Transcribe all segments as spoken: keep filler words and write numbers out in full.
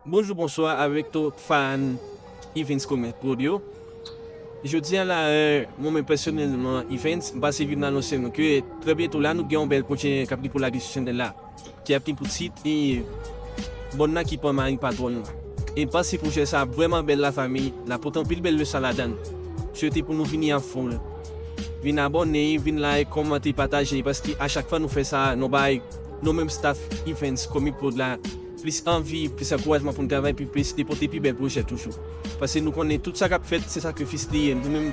Bonjou, bonswa avèk tout fan Evens Comic Prod yo. Jodi a la, euh, mwen menm pèsonèlman, Evens, m pase vin anonse nou ke trè byento la, nou gen yon bèl pwojè k ap gen pou lage sou chanèl la, ki ap gen pou tit e Bòn nan ki pran mari patwòn nan. E m panse pwojè sa a vrèman bèl, lafanmi, l ap pote anpil bèl leson ladan l. Swete pou nou vini an foul. Vin abòne, vin like, kòmante, pataje, paske a chak fwa nou fè sa, nou bay nou menm staff Evens Comic Prod la plis anvi, plis ankourajman pou n travay pi plis e pote pi bèl pwojè toujou. Paske nou konnen tout sa k ap fèt, se sakrifis li ye. Nou menm,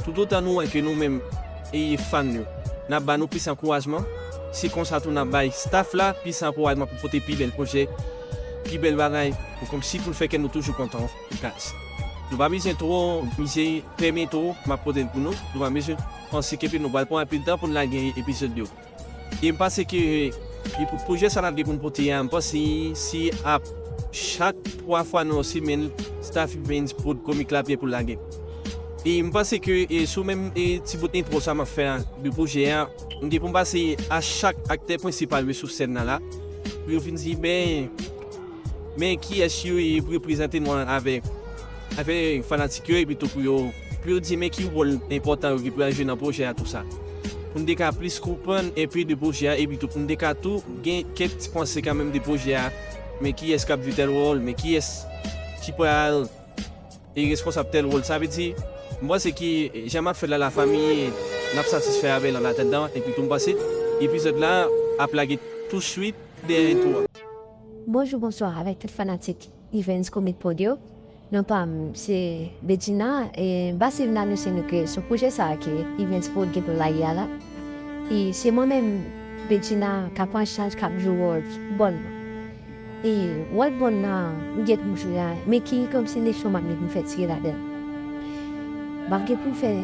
toutotan nou wè ke nou menm e fan yo, n ap ba nou plis ankourajman, se konsa tou n ap bay staff la plis ankourajman pou pote pi bèl pwojè, pi bèl bagay, pou kòmsi pou n fè kè nou toujou kontan, guys. Nou pa bezwen twò mize, trè byento m ap pote l pou nou. Nou pa bezwen panse ke nou pral pran anpil tan pou n lage epizòd yo. E m panse ke, e pou pwojè sa n ap gen pou n pote a, m panse se ap chak twa fwa nan yon semèn, staff Evens Prod Comic la ap gen pou l lage. E m panse ke, e sou menm, e ti bout entwo sa m ap fè a, de pwojè a, m gen pou m pase a chak aktè prensipal yo sou sèn nan la, pou yo vin di, ben, men kiyès yo ye pou yo prezante nou avè, avè fanatik yo, epi tou pou yo, pou yo di men ki wòl enpòtan yo gen pou y al jwe nan pwojè a, tou sa. Pou n te ka plis konprann enpe de pwojè a, epi tou pou n te ka tou gen kèk ti panse kanmenm de pwojè a, men kiyès k ap jwe tèl wòl, men kiyès ki pral e responsab tèl wòl. Sa vle di, m panse ke jan m ap fè l la, lafanmi, n ap satisfè avè l an atandan, epi tou m panse epizòd la ap lage touswit dèyè entwo a. Bonjou, bonswa avèk tout fanatik Evens Comic Prod yo. Non pa m se Bedjina, e m pase vin anonse nou ke sou pwojè sa a ke Evens Prod gen pou l lage a la, e se mwen menm, Bedjina, k ap pran chaj, k ap jwe wòl Bòn nan. E wòl Bòn nan, m gen pou m jwe a, men ki kòmsi leson m ap gen pou m fè tire ladan l. M ap gen pou m fè,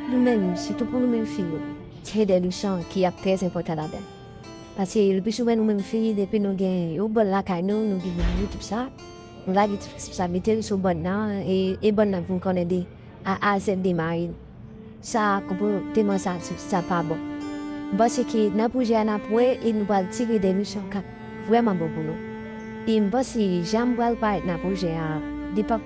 nou menm, sitou pou nou menm fi yo, tire de leson ki ap trè enpòtan ladan l. Paske le pli souvan nou menm fi, depi nou gen yon bòn lakay nou, nou gen mari, tou sa, nou lage ti responsabilite nou sou bòn nan, e, e bòn nan pou n konnen de A a Z de mari n. Sa, konpòteman sa, sa pa bon. M panse ke nan pwojè a n ap wè e nou pral tire de leson k ap vrèman bon pou nou. E m panse jan m pral parèt nan pwojè a, li p ap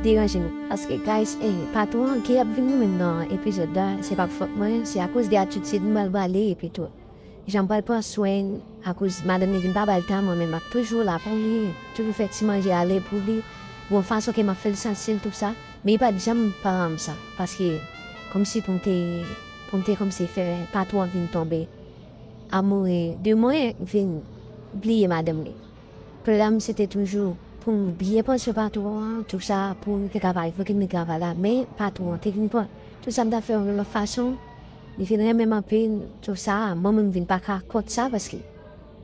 deranje nou. Paske, guys, eh, patwon an ki ap vin nou menm nan epizòd la, se pa fòt mwen, se akoz de atitid m pral bale epi tou. Jan m pral pran swen l, akoz madanm li vin pa ba l tan, mwen menm m ap toujou la pou li, toujou fè ti manje ale pou li. Bon, fason ke m ap fè l santi l, tou sa. Men li pa t janm pa rann m sa, paske kòmsi pou m te, pou m te kòmsi fè patwon an vin tonbe amoure de mwen, vin bliye madanm li. Plan m se te toujou pou m byen pran swen patwon an, tou sa, pou m te ka pa evoke m nan travay la, men patwon an te vin pran tout sa m t ap fè yon lòt fason. Li vin renmen m anpil, tou sa, mwen menm m vin pa ka kont sa, paske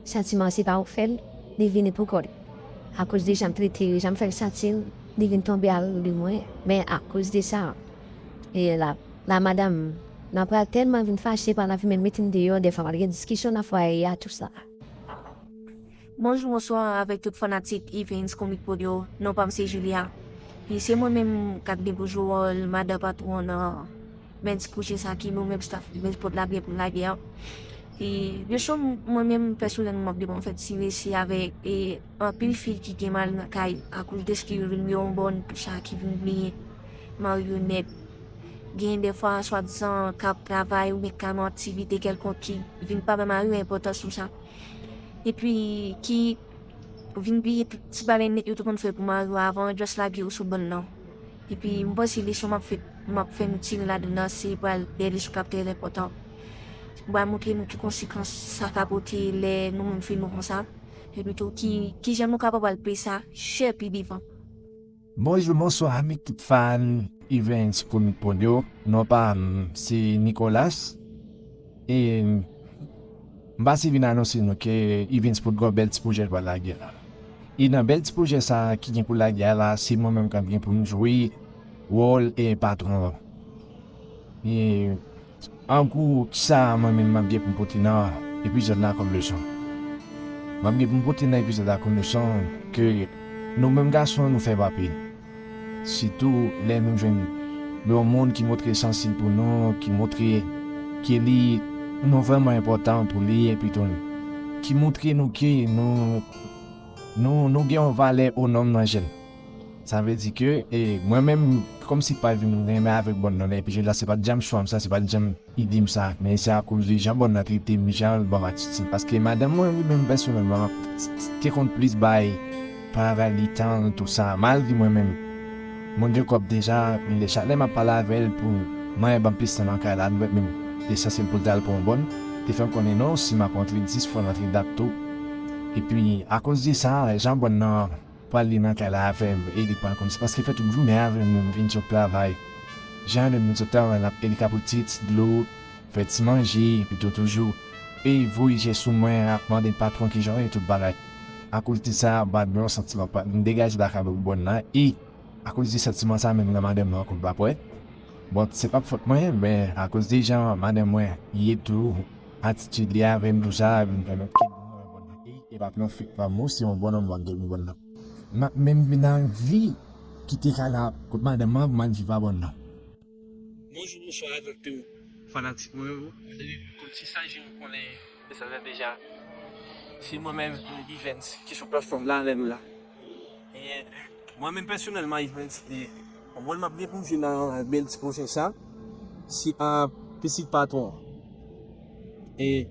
santiman se pa ou k fè l, li vini pou kò li. Akoz de jan m trete l, jan m fè l santi l, li vin tonbe amoure de mwen, men akoz de sa, e la, la madanm nan pral tèlman vin fache, pral anvi menm mete m deyò, dèfwa pral gen diskisyon nan fwaye a, tou sa. Bonjou, bonswa avèk tout fanatik Evens Comic Prod yo. Non pa m se Julia. E se mwen menm k ap gen pou jwe wòl madan patwon nan men ti pwojè sa ki nou menm staff Evens Prod la gen pou n lage an. E leson mwen menm pèsonèlman m ap gen pou m fè tire se avèk e anpil fi ki gen mal nan kay akoz dèske yo vin gen yon bòn tou sa ki vin bliye mari yo nèt. Gen dèfwa swadizan k ap travay oubyen k nan aktivite kèlkonk ki vin pa bay mari yo enpòtans tou sa. Epi ki vin bliye tout ti bagay nèt yo te konn fè pou mari yo avan, just lage yo sou bòn nan. Epi m panse leson m ap fè, m ap fè nou tire ladan nan, se pral de leson k ap trè enpòtan. M pral montre nou ki konsekans sa ka pote lè nou menm fi nou konsa. Epi tou ki, kijan nou kapab al peye sa chè pi devan. Bonjou, bonswa avèk tout fan Evens Comic Prod yo. Non pa m se Nicolas. E m pase vin anonse nou ke Evens Prod gen yon bèl ti pwojè l pral lage la. E nan bèl ti pwojè sa a ki gen pou lage a la, se mwen menm k ap gen pou m jwe wòl e patwon an. E an gwo, kisa mwen menm m ap gen pou m pote nan epizòd la kòm leson? M ap gen pou m pote nan epizòd la kòm leson ke nou menm gason nou fèb anpil. Sitou lè nou jwenn yon moun ki montre sansib pou nou, ki montre ke li, nou vrèman enpòtan pou li, epi tou ki montre nou ke nou, Nou, nou gen yon valè o nonm nan jèn. Sa vle di ke, e, mwen menm, kòmsi pa vin renmen avèk bòn nan, epi jodi a, se pa t janm chwa m sa, se pa t janm ide m sa, men se akoz de jan bòn nan trete m, jan l ban m atitid. Paske madanm mwen, li menm pèsonèlman, te konn plis bay travay li tan l, tou sa, malgre mwen menm, mwen gen kòb deja, men chak lè m ap pale avè l pou mwen ban m plis tan nan kay la, nou mèt menm desanse l pou l t al pran yon bòn, te fè m konnen non, si m ap rantre dis fò m rantre dat tou. Epi, akoz de sa, jan bòn nan pral li nan kay la avè m, e li pral konn se paske l fè tout jounen avè m, m vin sot travay. Jan lè m vin sot travay, l ap, e li ka pote ti dlo, fè ti manje, epi tou toujou, e voye je sou mwen, ap mande patwon kijan w ye, tout bagay. Akoz de sa, ba m yon santiman pa, m degaje lakay bòn nan, e akoz de santiman sa menm nan madanm nan ankò pa pwè. Bon, se pa fòt mwen, men akoz de jan madanm mwen ye tou, atitid li avè m tou sa, vin pèmèt ke e, e pa plan fèk pa m, se yon bòn nonm m ap gen bòn nan. M ap menm vin anvi kite kay la kot madanm mwen pou m al viv a bòn nan. Bonjou, bonswa avèk tout fanatik mwen yo. Kòmsi sa je nou konnen, se sa deja. Se mwen menm, Evens, ki sou platfòm la avè nou la. E, mwen menm pèsonèlman, Evens, e, mwen m ap gen pou m jwe nan bèl ti pwojè sa. Se a pitit patwon. E,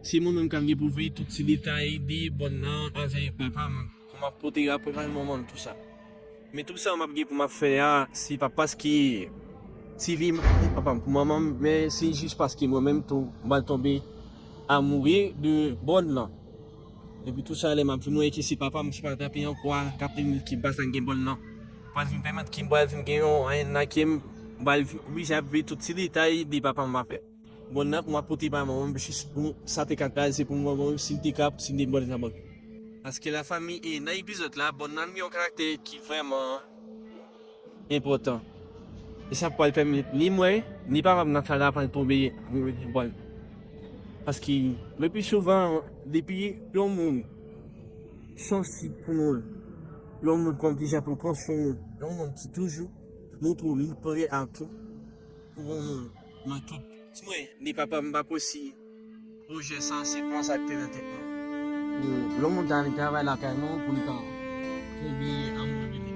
se mwen menm k ap gen pou veye tout ti detay de bòn nan avè papa m. Pou m ap pote rapò bay manman m, tou sa. Men tout sa m ap gen pou m ap fè a, se pa paske se vye m ap di papa m pou manman m, men se jis paske mwen menm tou, m pral tonbe amoure de bòn nan. Epi tou sa, lè m ap vin wè ke se papa m ki pral trape yon pwa, k ap vin ki m pa t gen bòn nan. Pral vin pèmèt ke m pral vin gen yon anyen nan ke m pral vin oblije ap veye tout ti detay de papa m ap fè. Bòn nan pou m ap pote bay manman m jis pou sa te ka kraze pou m wè mwen si m te ka, si m te bòn sa bòn. Paske lafanmi, e nan epizòd la, bòn nan gen yon karaktè ki vrèman enpòtan. E sa pral pèmèt ni mwen, ni papa m nan fè la pral tonbe bòn. Paske, le pli souvan, depi yon moun sansib pou nou, yon moun konn deja pou l pran swen nou, yon moun ki toujou montre li prè a tou, pou yon moun nan tout. Si mwen, ni papa m pa posib pwojè sa, se pran sa k te nan tèt mwen. Pou lè moun ta vin travay lakay nou, pou n ta tonbe amoure de li.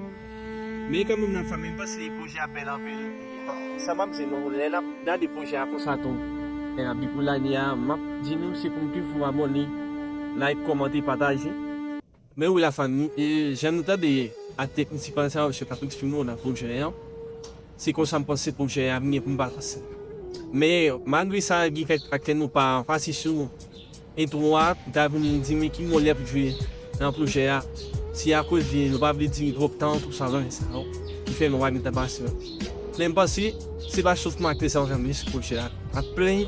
Men kanmenm nan fanmi m, m panse pwojè a bèl anpil. Sa m ap di nou, lè n ap gade pwojè a konsa tou, lè n ap di pou lane a, m ap di nou se pou n toujou abòne, like, kòmante, pataje. Men wi lafanmi, e jan nou tande aktè prensipal sa yo, se Patrick Fino nan pwojè an. Se konsa m panse pwojè a ap gen pou m pa pase. Men malgre sa, gen kèk aktè nou pa pase sou entwo a, ta vin di m ki wòl y ap jwe nan pwojè a. Se akoz de nou pa vle di twòp tan, tou sa, bagay sa yo, ki fè nou pa gen tan pase. Men m panse, se pa sèlman aktè sa yo k ap jwe sou pwojè a. Ak plen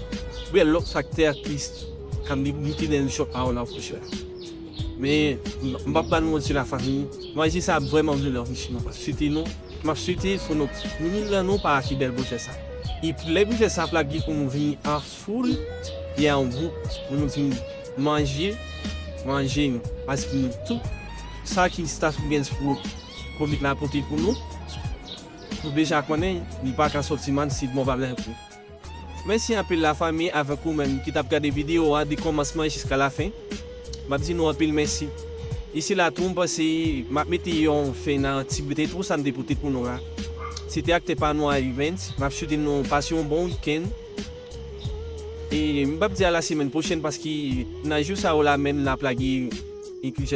bèl lòt aktè, aktris k ap mete nan jòt pawòl nan pwojè a. Men, m p ap ba nou manti lafanmi. Manje sa ap vrèman vle lòt isi nou. M ap swete nou, m ap swete pou nou, nou, nou, nou pa lage bèl pwojè sa. E pou lè pwojè sa ap lage pou nou vini an foul, e an gwoup, pou nou vini manje, manje nou. Paske nou tout, sa ki staff Evens pou komik la pote pou nou, nou deja konnen, li pa ka sòti mal si bon pa byen pou. Mèsi anpil lafanmi avèk ou menm ki t ap gade videyo a de kòmansman jiska lafen. M ap di nou anpil mèsi. Isi la tou, m panse m ap mete yon fen nan ti biten tou sa m te pote pou nou la. Se te aktè pa nou a Evens. M ap swete nou pase yon bon wikenn. E m p ap di a la semèn pwochèn paske nan jou sa yo la menm n ap lage epi